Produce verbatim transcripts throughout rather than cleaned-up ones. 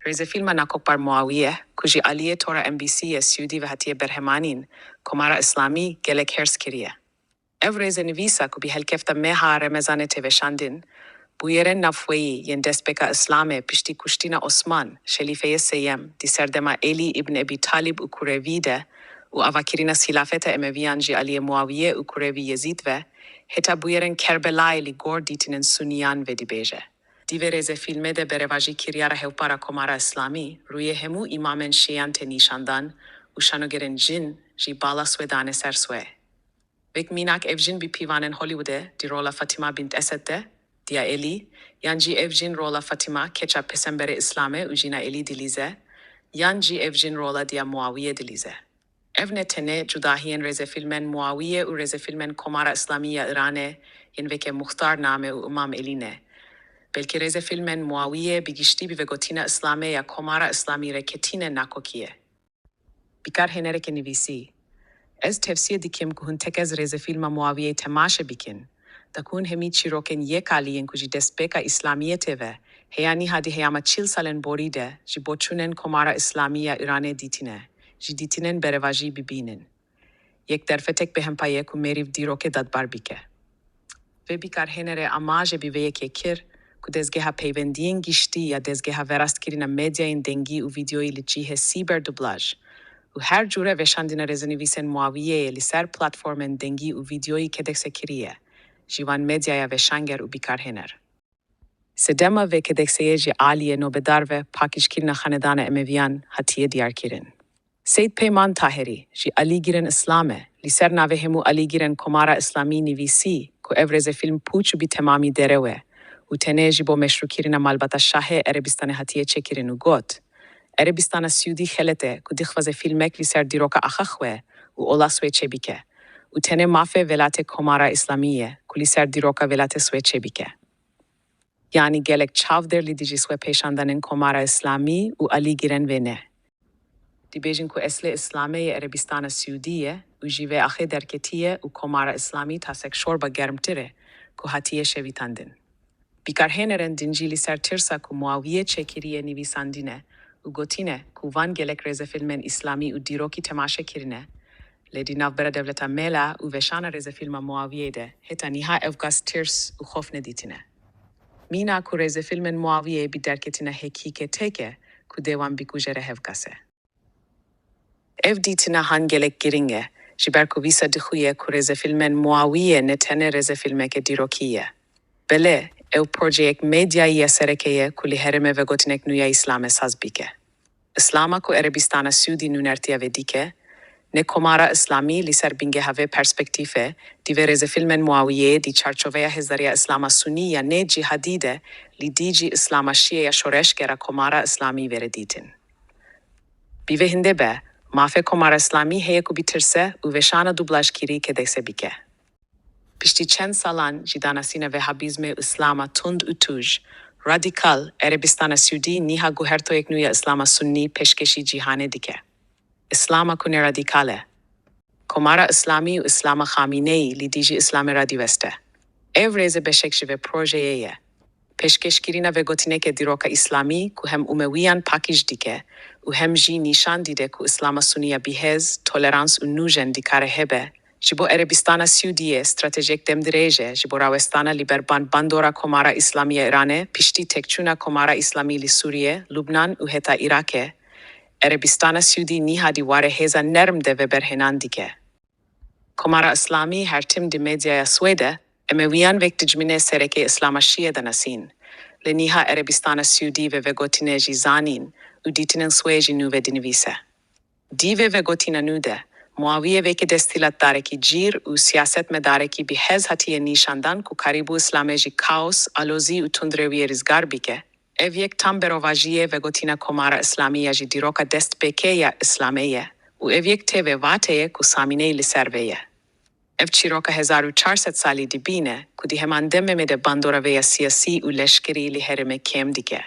Rêzefîlma nakokbar Muawiye, ku ji aliyê tora M B C yê Siûdî ve hatiye berhemanîn, Komara Îslamî gelek hêrs kiriye. Ev rêzenivîsa ku bi helkefta meha Remezanê tê veşandin, bûyerên navxweyî yên destpêka Îslamê piştî kuştina Osman, Şelîfeyê Sêyem, di serdema Elî îbn Ebî Talîb û kurevî de û avakirina xîlafeta Emewîyan ji aliyê Muawiyê û kurevî Yezîd ve, heta bûyerên Kerbelayê li gor dîtinên Suniyan ve dibêje. Di vê rêzefîlmê de berevajî kiryara hevpara Komara Îslamî, rûyê hemû îmamên Şîyan tê nîşandan û şanogerên jin jî bala swê dane ser swê. Wek mînak ev jin bi pîvanên Hollywoodê di rola Fatima bint Esed de, diya Elî, yan jî ev jin rola Fatima keça pêsemberê Îslamê û jina Elî dilîze, yan jî ev jin rola diya Muawiyê dilîze. Ev ne tenê cudahiyên rêzefîlmên Muawiyê û rêzefîlmên Komara Îslamî ya Îranê yên weke Muxtar Name û Imam Elî ne, belkî rêzefîlmên Muawiyê bi giştî bi vegotina Îslamê ya Komara Îslamî re ketîne nakokî ye. Bikarhênereke nivîsî: Ez tevsiye dikim ku hûn tekez rêzefîlma Muawiyê temaşe bikin, da ku hûn hemî çîrokên yek alî yên ku ji destpêka Îslamiyetê ve heya nîha di heyama çil salên borî de ji boçûnên Komara Îslamî ya Îranê dîtine, ji dîtinên berevajî bibînin. Yek derfetek bêhempa ye ku mêrîv dîrokê dadbar bike. Vê bikarhênerê amaje bi vê yekê kir ku dezgeha peywendiyên giştî ya dezgeha veraskirina medyayên dengî û vîdeoyî li cihê sîber dublaj û her cûre veşandina rêzenivîsên Muawiyeyê li ser platformên dengî û vîdeoyî kedekse kiriye, ji van medyaya veşanger û bikarhêner. Sedema vê kedekseyê ji aliyê nobedar ve pakîjkirina xanedana Emeviyan hatiye diyarkirin. Seyd Peyman Taherî, ji alîgirên Îslamê, li ser navê hemû alîgirên Komara Îslamî nivîsî ku ev rêzefîlm pûç û bi temamî derew e û tenê ji bo meşrûkirina malbata şahê Erebistanê hatiye çêkirin û got, Erebistana Siûdî xelet e ku dixwaze fîlmek li ser dîroka axa xwe û ola swê çêbike û tenê mafê welatê Komara Îslamî ye ku li ser dîroka welatê swê çêbike. Yanî gelek çavdêr li dijî swepêşandanên Komara Îslamî û alîgirên wê ne. Dibêjin ku eslê Îslamê yê Erebistana Siûdî ye û ji vê axê derketiye û Komara Îslamî tasek şorba germtir e ku hatiye şevîtandin. Bikarhênerên din jî li ser tirsa ku Muawiyê çêkiriye nivîsandine û gotine ku van gelek rêzefîlmên Îslamî û dîrokî temaşe kirine, lê di navbera dewleta Mêla û veşana rêzefîlma Muawiyê de heta niha ev gas tirs û xof nedîtine. Mîna ku rêzefîlmên Muawiyê bi derketina hekîketeke ku dê wan bikuje re hevgas e. Ev dîtina han gelek girîng e, ji ber ku wisa dixuye ku rêzefîlmên Muawiyê ne tenê rêzefîlmeke dîrokî ye. Belê, ew projeyek medyayî ya sereke ye ku li herêmê vegotinek nû ya Îslamê saz bike. Îslama ku Erebistana Siûdî nûnertiya vê dike, ne Komara Îslamî li ser bingeha vê perspektîfê, di vê rêzefîlmên Muawiyê di çarçoveya hêzdariya Îslama Sunî ya nê cîhadî de li dijî Îslama Şîe ya şoreşgera Komara Îslamî vêre dîtin. Bi vê hindê be, mafê Komara Îslamî heye ku bitirse û veşana dublajkirî kedekse bike. Piştî çend salan ji danasîna vehabîzmê û Îslama tund û tûj, radîkal, Erebistana Siûdî niha guhertoyek nû ya Îslama Sunnî pêşkêşî cîhanê dike. Îslama ku ne radîkal e. Komara Îslamî û Îslama Xamîneyî li dijî Îslamê radiweste. Ev rêze beşek ji vê projeyê ye. Pêşkêşkirina vegotineke dîroka Îslamî ku hem Umewiyan pakîj dike û hem jî nîşan dide ku Îslama Sunî ya bihêz, tolerans û nûjen dikare hebe, ji bo Erebistana Siûdiyê stratejiyek demdirêj e ji bo rawestana li ber ban bandora Komara Îslamî ya Îranê, piştî têkçûna Komara Îslamî li Sûriye, Lubnan û heta Îraqê, Erebistana Siûdî niha di warê hêza nerm de veberhênan dike. Komara Îslamî her tim di medyaya swê de Emewiyan wek dijminê serekê Îslama Şîe dinasîn. Lê niha Erebistana Siûdî vê vegotinê jî zanîn û dîtinên swê jî nû ve dinivîse. Di vê vegotina nû de, Muawiyê weke desthilatdarekî cîr û siyasetmedarekî bi hez hatiye nîşandan ku karîbû Îslamê ji kaos, alozî û tundrewiyê rizgar bike. Ev yek tam berovajiyê vegotina Komara Îslamî ya ji dîroka destpêkê ya Îslamê ye û ev yek tê vê vateyê ku samîneyî li ser vê ye. Ev çîroka hezar û çar sed salî dibîne ku di heman demê me de bandora vê ya siyasî û leşkerî li herêmê kêm dike.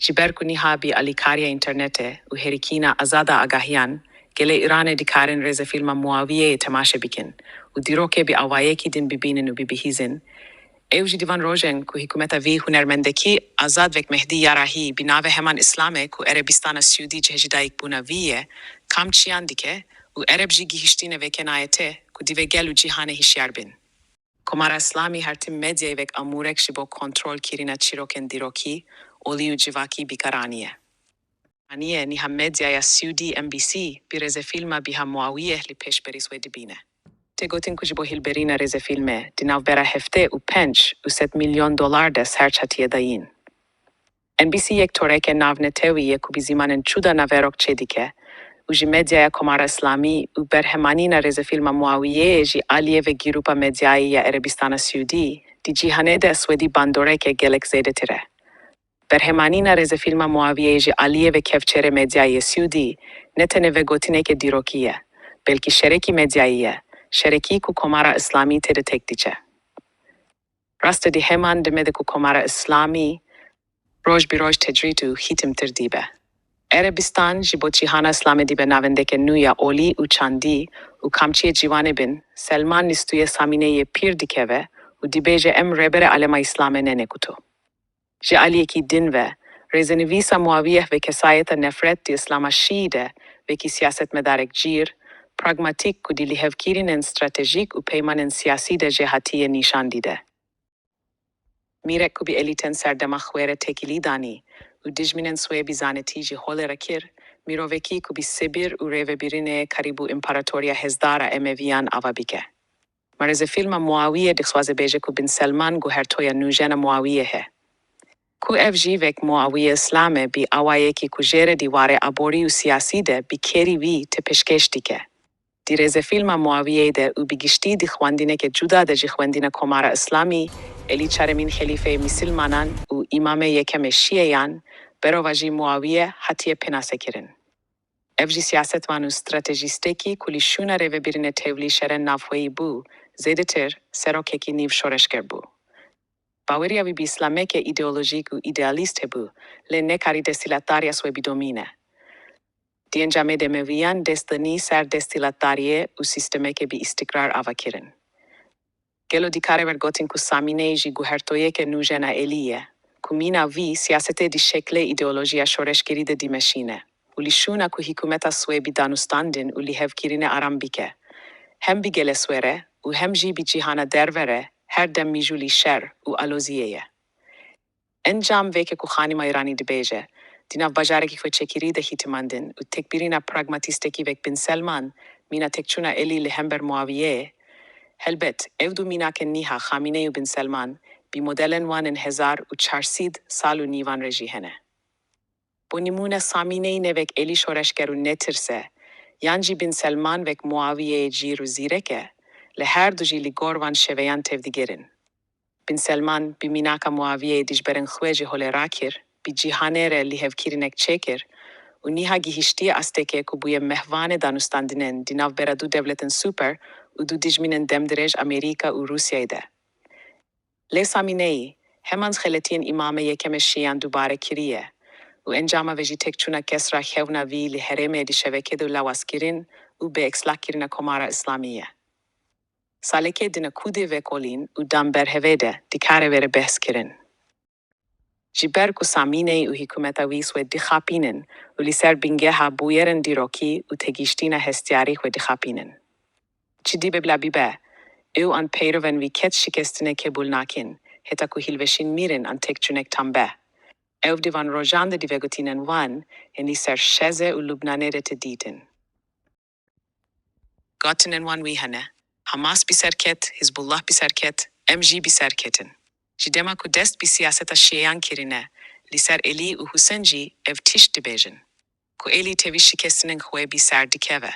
Ji ber ku niha bi alîkariya înternetê û herikîna azad a agahiyan, gelê Îranê dikarin rêzefîlma Muawiyeyê temaşe bikin û dîrokê bi awayekî din bibînin û bibihîzin, Ew jî di van rojên ku hikûmeta vî hunermendekî Azad Vek Mehdî Yarahî bi navê heman Îslamê ku Erebistana Siûdî cihê ji dayikbûna vî ye, kam çiyan dike û Ereb jî gihiştîne vê kenayetê ku divê gel û cîhanê hişyar bin. Komara Îslamî her tim medyayê wek amûrek ji bo kontrolkirina çîrokên dîrokî, olî û civakî bi kar aniye. Aniye niha medyaya Siûdî M B C bi rêzefîlma Biha Muawiyeh li pêşberî wê dibîne. Tê gotin ku ji bo hilberîna rêzefîlmê di navbera heftê û pênc û sed milyon dolar de serç hatiye dayîn. M B C yek toreke navnetewî ye ku bi zimanên cuda naverok çêdike û ji medyaya Komara Îslamî û berhemanîna rêzefîlma Muawiyeyê ji aliyê vê grûpa medyayî ya Erebistana Siûdî di cîhanê de swêdî bandoreke gelek zêdetir e. Berhemanîna rêzefîlma Muawiyeyê ji aliyê vê kevçerê medyayê Siûdî ne tenê vegotineke dîrokî ye, belkî şerekî medyayî ye, şerekî ku Komara Îslamî tê de tek diçe. Rast e, di heman demê de ku Komara Îslamî roj bi roj tecrîd û hîtimtir dibe, Erebistan ji bo cîhana Îslamê dibe navendeke nû ya olî û çandî û kamçiyê ciwanê bin Selman li stûyê Samîneyê pîr dikeve û dibêje, em rêberê alema Îslamê ne, ne ku tu. Ji aliyekî din ve, rêzenivîsa Muawiyeh vê kesayeta nefret di Îslama Şîî de wekî siyasetmedarek cîr, pragmatîk ku di lihevkirînên stratejîk û peymanên siyasî de jêhatî ye nîşan dide. Mîrek ku bi elîtên serdema xwe re têkilî danî û dijminên swê bi zanetî ji holê re kir, mirovekî ku bi sebir û rêvebirînê karîbû împaratoriya hêzdara Emevîyan ava bike. Ma rêzefîlma Muawiyê dixwaze bêje ku Bin Selman guhertoya nûjena Muawiyê he. Ku ev jî wek Muawiyê Îslamê bi awayekî ku jê re di warê aborî û siyasî de bi kêrî wî tê pêşkêş dike. Di rêzefîlma Muawiyeyê de û bi giştî di xwendineke cuda de ji xwendina Komara Îslamî, Elî çaremîn xelîfeyê misilmanan û îmamê yekemê şîeyan, berovajî Muawiye hatiye pênasekirin. Ev jî siyasetvan û stratejîstekî ku li şûna rêvebirînê tevlî şerên navxweyî bû, zêdetir serokekî nîv şoreşger bû. Baweriya wî bi Îslameke îdeolojîk û îdealîst hebû, lê nekarî desthilatdariya swê bidomîne. Di encamê de Emeviyan dest danî ser desthilatdariyê û sîstemeke bi îstikrar ava kirin. Gelo dikare wer gotin ku Samîneyî jî guhertoyeke nûjena Elî ye, ku mîna vî siyasetê di şeklê îdeolojiya şoreşgerî de dimeşîne û li şûna ku hikûmeta swê bi danûstandin û lihevkirînê aram bike, hem bi gelê swê re û hem jî bi cîhana derve re her dem mijûlî şer û aloziyê ye. Encam vê ke ku xanîma Îranî dibêje, di nav bajarekî xwe çêkirî de hîtimandin û têkbirîna pragmatîstekî wek Bin Selman, mîna têkçûna Elî li hember Muawiyeyê. Helbet, ev du mînakên nîha Xamîneyî û Bin Selman bi modelên wan ên hezar û çar sed sal û nîvan re jî hene. Bo nimûne, Samîneyî ne wek Elî şoreşger û netirs e, yan jî Bin Selman wek Muawiyeyê cîr û zîrek e, lê her du jî li gor van şeveyan tevdigerin. Bin Selman bi mînaka Muawiyeyê dijberên xwe ji holê rakir, bi cîhanê re lihevkirînek çêkir û niha gihiştiye asteke ku bûye mehvanê danûstandinên di navbera du dewletên super û du dijminên demdirêj Amerîka û Rûsyayê de. Lê Samîneyî heman xeletiyên îmamê yekemê şîyan dubare kiriye û encama vê jî têkçûna kesra xewna vî li herêmê di şevekê de û lawazkirin û bêexlaqkirina Komara Îslamî ye. Salekê dine ku dê vekolîn û dan ber hevê de dikare were behs kirin. Ji ber ku Samîneyî û hikûmeta wî swê dixapînin û li ser bingeha bûyerên dîrokî û têgihiştina hestiyarî xwe dixapînin. Çi dibe bila bibe, ew an peyrovên wî ket şikestinê qebûl nakin, heta ku hilweşîn mirin an têkçûnek tam be. Ew di van rojan de di vegotinên wan ên li ser Şezê û Lubnanê de tê dîtin. Gotinên wan wî hene, Hamas bi ser ket, Hizbullah bi ser ket, em jî bi ser ketin. Ji dema ku dest bi siyaseta şîeyan kirine, li ser Elî û Husen jî ev tişt dibêjin. Ku Elî tevî şikestinên xwe bi ser dikeve.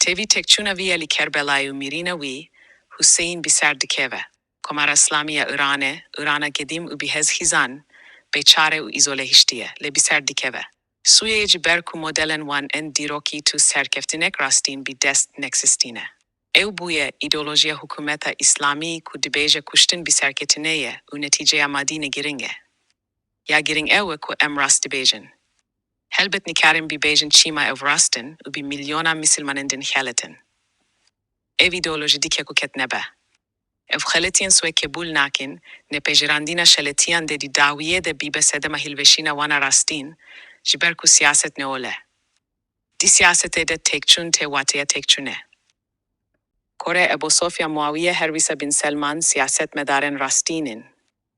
Tevî têkçûna wî ya li Kerbelayê û mirîna wî, Huseyn bi ser dikeve. Komara Îslamî ya Îranê, Îrana qedîm û bi hêz xizan, bêçare û îzole hiştiye, lê bi ser dikeve. Sûriyeyê ji ber ku modelên wan ên dîrokî tu serkeftinek rastîn bi dest neksistîne. Ew bûye îdeolojiya hikûmeta Îslamî ku dibêje kuştin bi serketinê ye û netîceya madî ne giring e. Ya giring ew e ku em rast dibêjin. Helbet nikarin bibêjin çima ew rast in û bi milyona misilmanên din xelet in. Ev îdeolojî dike ku ket nebe. Ev xeletiyên swek qebûl nakin, nepejirandina xeletiyan dê di dawiyê de bîbe sedema hilweşîna wana rastîn, ji ber ku siyaset ne ol e. Di siyasetê de têkçûn tê wateya têkçûn e. Kore Ebu Sofya Muawiye her wisa Bin Selman siyasetmedarên rastîn in.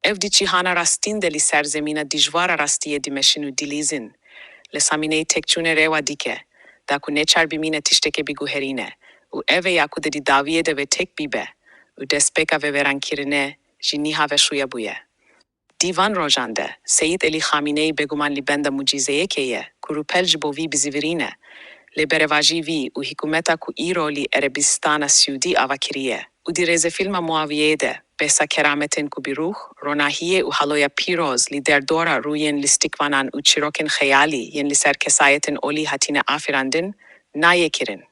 Ev di cîhana rastîn de li ser zemîna dijwara rastiyê dimeşin û dilîzin. Lê Xamîneyî têkçûnê rêwa dike, da ku neçar bimîne tiştekê biguherîne û ev e ya ku dê di dawiyê de vê têk bîbe û destpêka vê wêrankirinê jî niha ve şûya bûye. Di van rojan de Seyîd Elî Xamîneyî bêguman li benda mucîzeyekê ye ku rûpel ji bo vî bizivirîne. Lê berevajî vî û hikûmeta ku îro li Erebistana Siûdî ava kiriye û di rêzefîlma Muawiyeyê de behsa kerametên ku bi rûh, ronahiyê û haloya pîroz li derdora rûyên lîstikvanan û çîrokên xeyalî yên li ser kesayetên olî hatine afirandin, nayê kirin.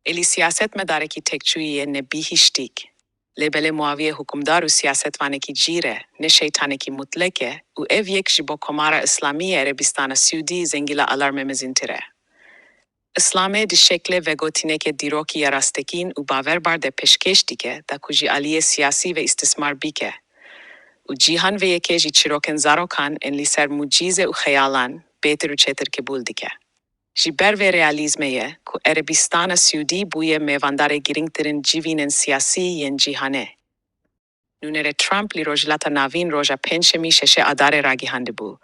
Elî siyasetmedarekî têkçûyî ye ne bihiştîk. Lê belê Muawiye hukimdar û siyasetvanekî cîr e, ne şeytanekî mutlek e û ev yek ji bo Komara Îslamî ya Erebistana Siûdî zengîla alarmê mezintir e. Îslamê di şeklê vegotinekê dîrokî ya rastekîn û bawerbar de pêşkêş dike da ku ji aliyê siyasî ve îstismar bike û cîhan vê yekê ji çîrokên zarokan ên li ser mucîze û xeyalan bêtir û çêtir qebûl dike. Ji ber vê realîzmê ye ku Erebistana Siûdî bûye mêvandarê girîngtirîn civînên siyasî yên cîhanê. Nûnerê Trump li Rojhilata Navîn roja Pêncşemî şeşê Adarê ragihandibû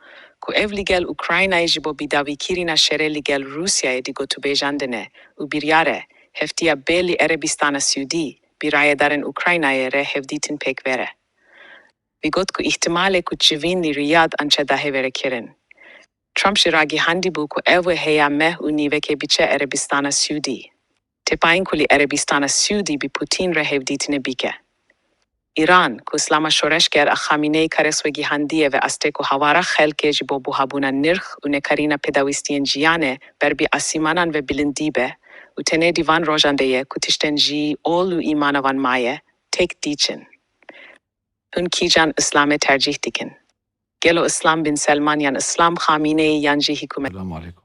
ku ev li gel Ukraynayê ji bo bidawîkirîna şerê li gel Rûsyayê di gotûbêjan de ne û biryar e heftiya bê li Erebistana Siûdî bi rayedarên Ukraynayê re hevdîtin pêk vere. Vî got ku îhtimalê ku civîn li Riyad an çedahê vere kirin. Trump jî ragihandibû ku ew ê heya meh û nîvekê biçe Erebistana Siûdî. Tê payîn ku li Erebistana Siûdî bi Pûtîn re hevdîtinê bike. Îran, ku Îslama şoreşger a Xamîneyî kare xwe gihandiye vê astê ku hawara xelkê ji bo buhabûna nirx û nekarîna pêdawîstiyên jiyanê ber bi asîmanan ve bilindî be û tenê di van rojan de ye ku tiştên ji ol û îmana wan maye, têk diçin. Hûn kîjan Îslamê tercîh dikin? Gelo Îslam Bin Selman yan Îslam Xamîneyî yan jî hikûmet? Selamun aleykum.